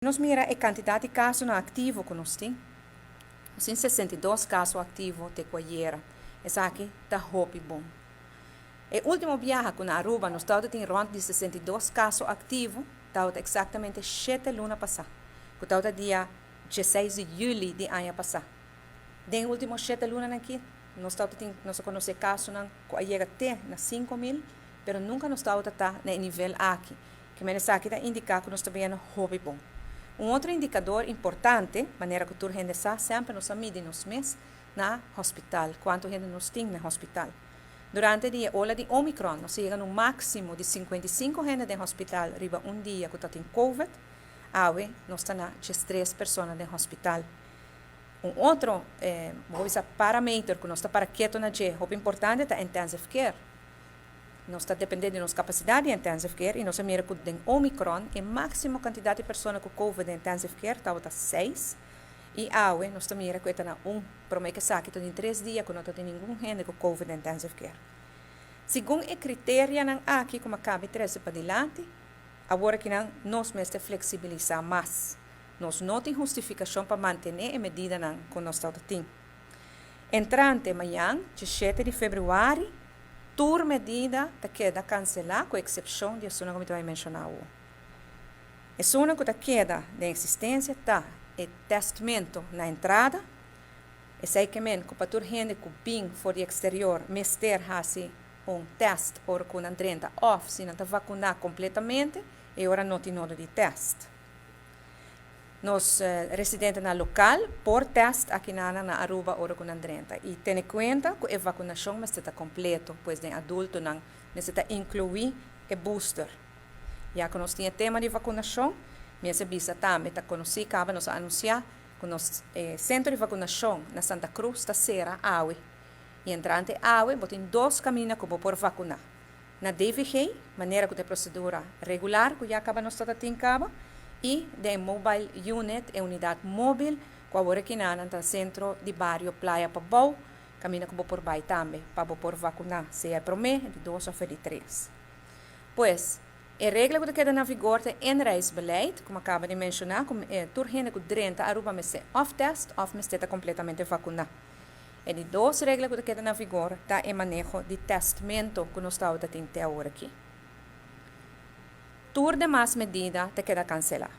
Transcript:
Nos mira e kantidat di kasonan aktivo ku nos tin. Nos tin 62 kaso aktivo te ku ayera. Esaki ta hopi bon. E último biaha ku na Aruba nos tabatin rònt di 62 kaso aktivo, tabata eksaktamente 7 luna pasá, ku tabata dia 16 di yüli di aña pasá. Den último 7 luna aki, nos tabatin, nos a konosé kasonan ku a yega te na 5.000, pero nunka nos tabata na e nivel aki. Ke men esaki ta indiká ku nos ta bayendo hopi bon. Un otro indikadó importante, manera ku tur hende sa, semper nos a midi nos mes na hospital, kuantu hende nos tin na hospital. Durante e ola di Omicron, nos a yega na un máksimo di 55 hende den hospital riba un dia ku tabatin COVID. Awe, nos ta na 3 persona den hospital. Un otro bo bisa, parameter ku nos ta para ketu na dje, hopi importante, ta intensive care. Nos ta dependé di nos kapasidat di intensive care i nos a mira ku den Omicron e máksimo kantidat di persona ku COVID den intensive care tabata 6 i awe nos ta mira ku ta na 1. Promé ku esaki tin 3 dia ku no tin ningun hende ku COVID den intensive care. Segun e kriterionan aki ku mi a kaba di trese padilanti, awor aki nan nos mester fleksibilisá mas. Nos no tin hustifikashon pa mantené e medidanan ku nos tin. Entrante mañan, 7 di febrüari, tur medida ta keda kanselá, ku eksepshon di esun ku mi a menshoná. Esun ku ta keda den eksistensia ta e testmentu na entrada, esei ke men ku pa tur hende ku bin for di eksterior mester hasi un test ora ku nan drenta òf si nan ta vakuná kompletamente e ora no tin nodo di test. Nos residentenan lokal por test aki na Aruba ora ku nan drenta. I tene kuenta ku e vakunashon mester ta kompleto, pues den adultonan mester ta inkluí e booster. Ya ku nos tin e tema di vakunashon, mi a bisa tambe, ta konosí kaba, nos a anunsiá ku nos sentro di vakunashon na Santa Cruz ta sera awe. I entrante awe, bo tin dos kaminda ku bo por vakuná. Na DVG, manera ku e prosedura regular, ku ya kaba nos tin kaba, i den mobile unit, e unidat móbil, ku awor aki na sentro di bario Playa Pabou, kaminda ku bo por bai tambe, pa bo por vakuná, sea promé, di dos òf di tres. Pues, e regla ku keda na vigor ta inreisbeleid, komo a kaba di menshoná, ku tur hende ku drenta Aruba mester òf test òf mester ta kompletamente vakuná. E di dos regla ku keda na vigor ta e maneho di testmentu ku nos ta tin te awor aki. Tur demas medida ta keda kanselá.